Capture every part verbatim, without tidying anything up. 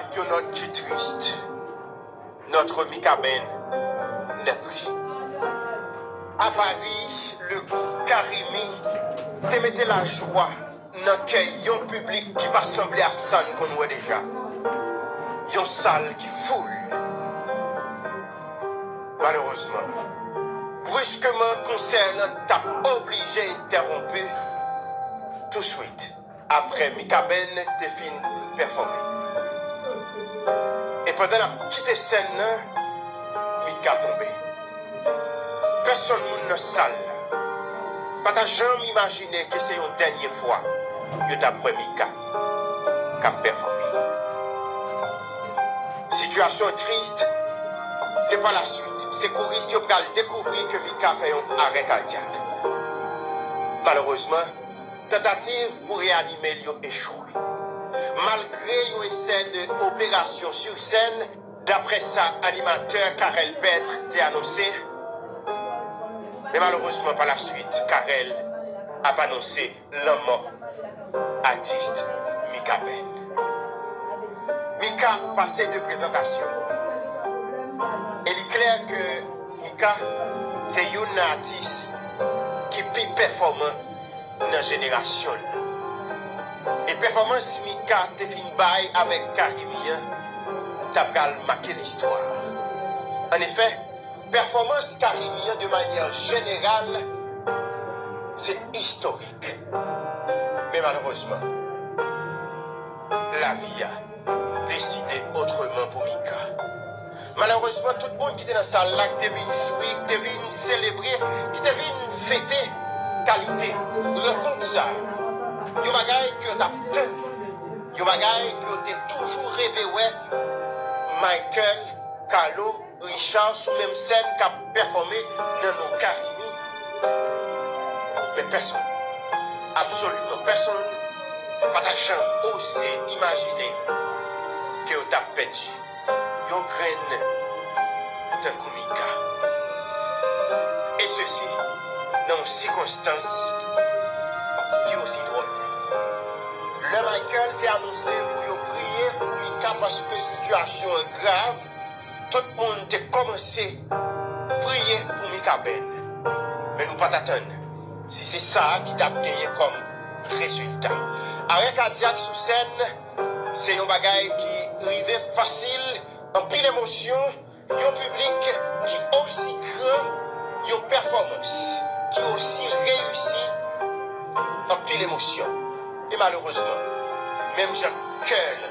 Ak yon nòt ki tris, notre Mikaben n'est plus. À Paris, le groupe Carimi te mete lajwa nan kè yon piblik ki pa sanble ak sa n konn wè deja. Yon sal ki foul. Malerezman, briskman konsè an t ap oblije entèwonpi touswit apre Mikaben te fin pèfòme. E pandan n ap kite sèn nan, Mika tonbe. Pèsonn moun nan sal la pa ta janm imajine ke se yon dènye fwa yo t ap wè Mika k ap pèfòme. Sitiyasyon an tris, se pa laswit, sekouris yo pral dekouvri ke Mika fè yon arè kadyak. Malerezman, tantativ pou reyanime l yo echwe. Malgre yon esè de operasyon sou sèn, daprè sa animatè Carel Pètre te anonse, men malerezman, pa laswit, Carel ap anonse lanmò atis Mikaben. Mika pase de prezantasyon. E li klè ke Mika se youn nan atis ki pi pèfòman nan jenerasyon l. E pèfòmans Mika te fin bay avèk Carimi an ta pral make listwa. Annefè, pèfòmans Carimi an de manyè jeneral se istorik. Men malerezman, lavi a deside otreman pou Mika. Malerezman, tout moun ki te nan sal la, ki te vin jwi, ki te vin selebre, ki te vin fete kalite rankont sa a, yon bagay ke yo t ap tann, yon bagay ke yo te toujou reve wè, Michael, Carlo, Richard sou menm sèn k ap pèfòme nan non Carimi. Men pèsonn, absoliman pèsonn, pa ta janm oze imajine ke yo t ap pèdi yon grenn tankou Mika. E sesi nan yon sikonstans ki osi dwòl. Lè Michael te anonse pou yo priye pou Mika paske sitiyasyon an grav, tout moun te kòmanse priye pou Mikaben. Men nou pa t atann si se sa a ki t ap genyen kòm rezilta. Arè kadyak sou sèn, se yon bagay ki rive fasil, anpil emosyon, yon piblik ki osi gran, yon pèfòmans ki osi reyisi, anpil emosyon. E malerezman, menm jan kè l,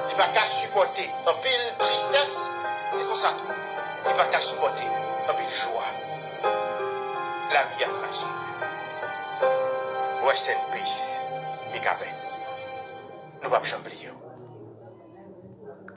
li pa ka sipòte anpil tristès, se konsa tou, li pa ka sipòte anpil jwa. Lavi a frajil. Rest in peace, Mikaben. Nou p ap janm bliye w.